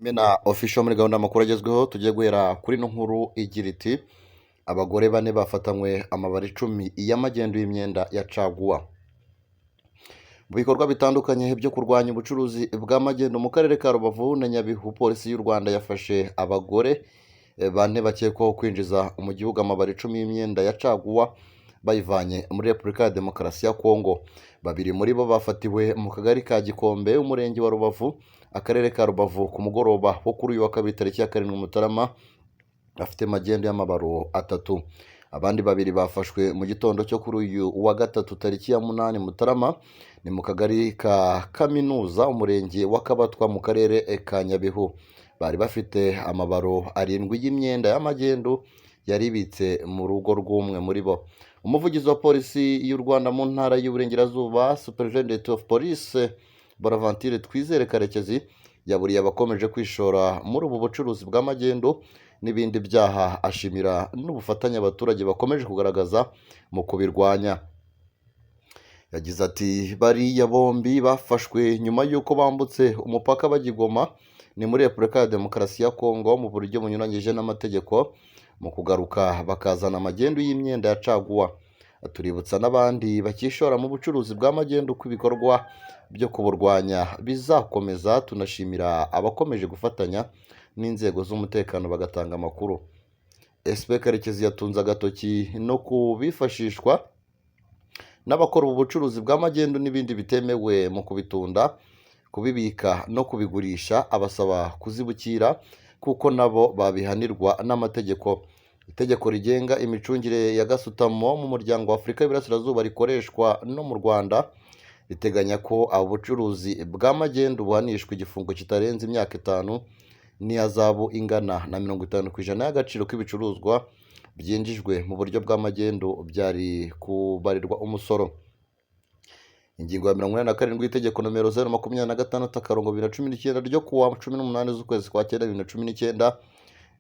Mena Official muri gahunda y'amakuru agezweho, tugiye guhera kuri ino nkuru igira iti: "Abagore bane bafatanywe amabara 10 y'amagendu y'imyenda ya caguwa." Mu bikorwa bitandukanye byo kurwanya ubucuruzi bw'amagendu mu karere ka Rubavu na Nyabihu, Polisi y'u Rwanda yafashe abagore bane bakekwaho kwinjiza mu gihugu amabara 10 y'imyenda ya caguwa bayivanye muri Repubulika ya Demokarasi ya Kongo. Babiri muri bo bafatiwe mu kagari ka Gikombe, umurenge wa Rubavu, akarere ka Rubavu, ku mugoroba wo kuri uyu wa kabiri tariki ya 7 Mutarama, afite magendu y'amabaro atatu. Abandi babiri bafashwe mu gitondo cyo kuri uyu wa gatatu tariki ya 8 Mutarama, ni mu kagari ka Kaminuza, umurenge wa Kabatwa, mu karere ka Nyabihu. Bari bafite amabaro arindwi y'imyenda y'amagendu yari ibitse mu rugo rw'umwe muri bo. Umuvugizi wa Polisi y'u Rwanda mu ntara y'Uburengerazuba, Superintendent of Police Bonaventure Twizere Karekezi, yaburiye abakomeje kwishora muri ubu bucuruzi bw'amagendu n'ibindi byaha, ashimira n'ubufatanye abaturage bakomeje kugaragaza mu kubirwanya. Yagize ati: "Bariya bombi bafashwe nyuma y'uko bambutse umupaka bajya i Goma, ni muri Repubulika ya Demokarasi ya Kongo, mu buryo bunyuranyije n'amategeko, mu kugaruka bakazana amagendu y'imyenda ya caguwa. Tuributsa n'abandi bakishora mu bucuruzi bw'amagendu ko ibikorwa byo kuburwanya bizakomeza, tunashimira abakomeje gufatanya n'inzego z'umutekano bagatanga amakuru." SP Karekezi yatunze agatoki no kubifashishwa n'abakora ubu bucuruzi bw'amagendu n'ibindi bitemewe mu kubitunda, kubibika no kubigurisha, abasaba kuzibukira kuko nabo babihanirwa n'amategeko. Itegeko rigenga imicungire ya gasutamo mu Muryango wa Afurika y'Iburasirazuba rikoreshwa no mu Rwanda riteganya ko ubucuruzi bw'amagendu buhanishwa igifungo kitarenze imyaka 5 n'ihazabu ingana na 50% y'agaciro k'ibicuruzwa byinjijwe mu buryo bw'amagendu byari kubarirwa umusoro. Ingingo ya 87 y'itegeko nomero 026/2019 ryo kuwa 18 z'ukwezi kwa cyenda 2019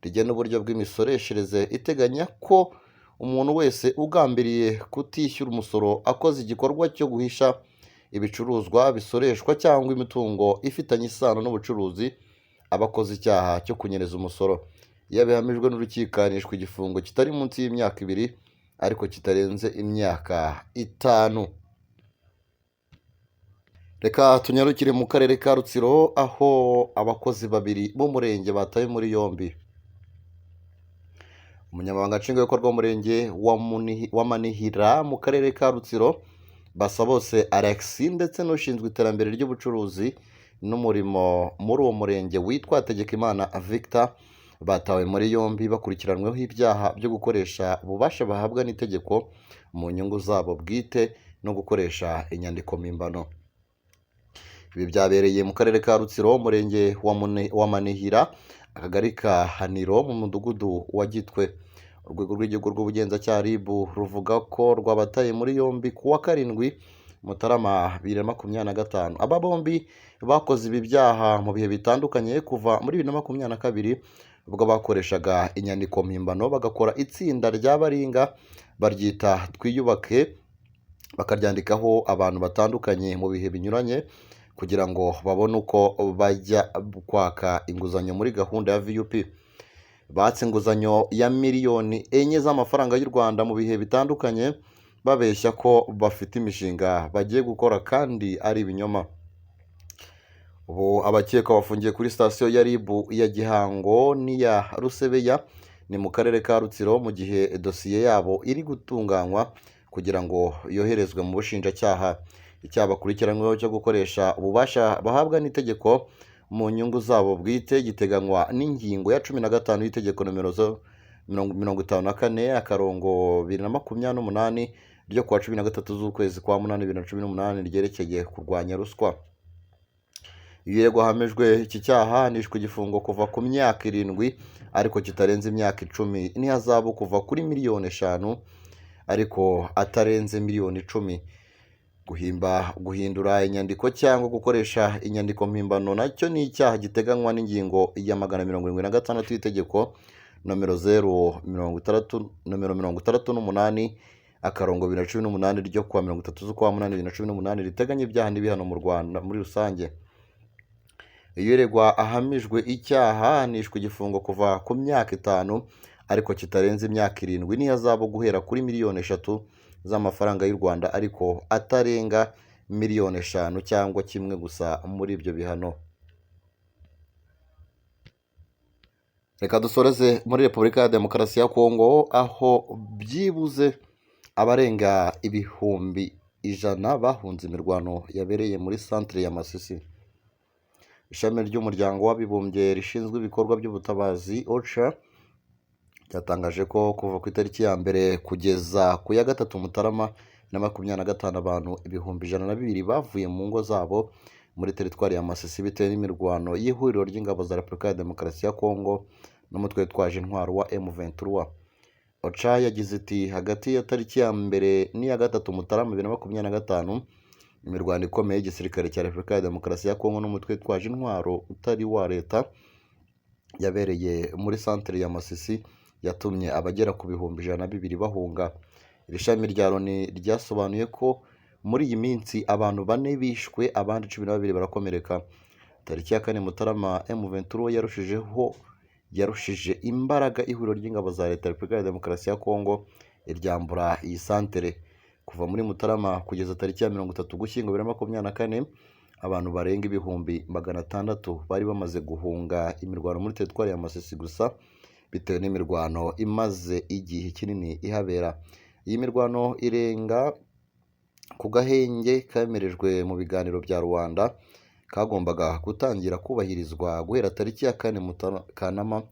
rigena uburyo bw'imisoreshereze iteganya ko umuntu wese ugambiriye kutishyura umusoro akoze igikorwa cyo guhisha ibicuruzwa bisoreshwa cyangwa imitungo ifitanye isano n'ubucuruzi aba akoze icyaha cyo kunyereza umusoro. Iyo abihamijwe n'urukiko, ahanishwa igifungo kitari munsi y'imyaka 2 ariko kitarenze imyaka 5. Reka tunyarukire mu karere ka Rutsiro, aho abakozi babiri b'umurenge batawe muri yombi. Umunyamabanga Nshingwabikorwa w'umurenge wa Manihira mu karere ka Rutsiro, Basabose Alex, ndetse n'ushinzwe iterambere ry'ubucuruzi n'umurimo muri uwo murenge witwa Hategekimana Victor, batawe muri yombi bakurikiranweho ibyaha byo gukoresha ububasha bahabwa n'itegeko mu nyungu zabo bwite no gukoresha inyandiko mpimbano. Ibi byabereye mu karere ka Rutsiro, umurenge wa Manihira, akagari ka Haniro, mu mudugudu wa Gitwe. Urwego rw'Igihugu rw'Ubugenzacyaha RIB ruvuga ko rwabataye muri yombi ku wa 7 Mutarama 2025. Aba bombi bakoze ibi byaha mu bihe bitandukanye kuva muri 2022, ubwo bakoreshaga inyandiko mpimbano bagakora itsinda rya baringa baryita Twiyubake, bakaryandikaho abantu batandukanye mu bihe binyuranye kugira ngo babone uko bajya kwaka inguzanyo muri gahunda ya VUP. Batse inguzanyo ya miliyoni 4 z'amafaranga y'u Rwanda mu bihe bitandukanye, babeshya ko bafite imishinga bagiye gukora kandi ari ibinyoma. Ubu abakekwa bafungiye kuri sitasiyo ya RIB ya Gihango n'iya Rusebeya, ni mu karere ka Rutsiro, mu gihe dosiye yabo iri gutunganywa kugira ngo yoherezwe mu bushinjacyaha. Icyaha bakurikiranyweho cyo gukoresha ububasha bahabwa n'itegeko mu nyungu zabo bwite giteganywa n'ingingo ya 15 y'itegeko nomero zo 54/2028 ryo kuwa 13 z'ukwezi kwa munani 2018 ryerekeye kurwanya ruswa. Iyo uregwa ahamijwe iki cyaha, ahanishwa igifungo kuva ku myaka 7 ariko kitarenze imyaka 10 n'ihazabu kuva kuri miliyoni 5 ariko atarenze miliyoni 10. Guhimba, guhindura inyandiko cyangwa gukoresha inyandiko mpimbano nacyo ni icyaha giteganywa n'ingingo ya 176 y'itegeko nomero 0 60 nomero 68/2018 ryo kuwa 30 z'ukwa munani 2018 riteganya ibyaha n'ibihano mu Rwanda muri rusange. Iyo uregwa ahamijwe icyaha ahanishwa igifungo kuva ku myaka 5 ariko kitarenze imyaka 7 n'ihazabu guhera kuri miliyoni 3 z'amafaranga y'u Rwanda ariko atarenga miliyoni 5 cyangwa kimwe gusa muri ibyo bihano. Reka dusoreze muri Repubulika ya Demokarasi ya Kongo aho byibuze abarenga 100,000 bahunze imirwano yabereye muri santere ya Masisi. Ishami ry'umuryango w'abibumbye rishinzwe ibikorwa by'ubutabazi OCHA ryatangaje ko kuva ku itariki ya 1 kugeza ku ya 3 Mutarama 2025 abantu 102,000 bavuye mu ngo zabo muri teritwari ya Masisi bitewe n'imirwano y'ihuriro ry'ingabo za Repubulika ya Demokarasi ya Kongo n'umutwe witwaje intwaro wa M23. OCHA yagize iti hagati ya tariki ya 1 n'iya 3 Mutarama 2025 imirwano ikomeye y'igisirikare cya Repubulika ya Demokarasi ya Kongo n'umutwe witwaje intwaro utari wa leta yabereye muri santere ya Masisi yatumye abagera ku 102,000 bahunga. Iri shami rya Loni ryasobanuye ko muri iyi minsi abantu 4 bishwe abandi 12 barakomereka. Tariki ya 4 Mutarama M23 yarushije imbaraga ihuriro ry'ingabo za leta ya Repubulika ya Demokarasi ya Kongo iryambura iyi santere. Kuva muri Mutarama kugeza tariki ya 30 Ugushyingo 2024 abantu barenga 600,000 bari bamaze guhunga imirwano muri teritwari ya Masisi gusa bitewe n'imirwano imaze igihe kinini ihabera. Iyi mirwano irenga ku gahenge kemerejwe mu biganiro bya Rwanda kagombaga gutangira kubahirizwa guhera tariki ya 4 Kanama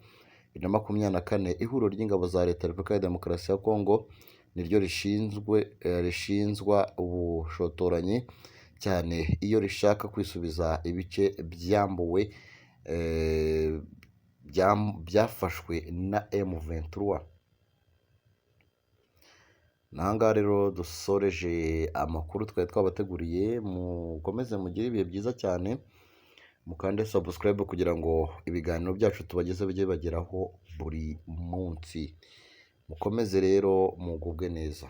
2024. Ihuriro ry'ingabo za leta ya Repubulika ya Demokarasi ya Kongo niryo rishinzwa ubushotoranyi cyane iyo rishaka kwisubiza ibice byambuwe byafashwe na M23. Aha ngaha rero dusoreje amakuru twari twabateguriye, mukomeze mugire ibihe byiza cyane, mukande subscribe kugira ngo ibiganiro byacu tubagezeho bijye bibageraho buri munsi. Mukomeze rero mugubwe neza.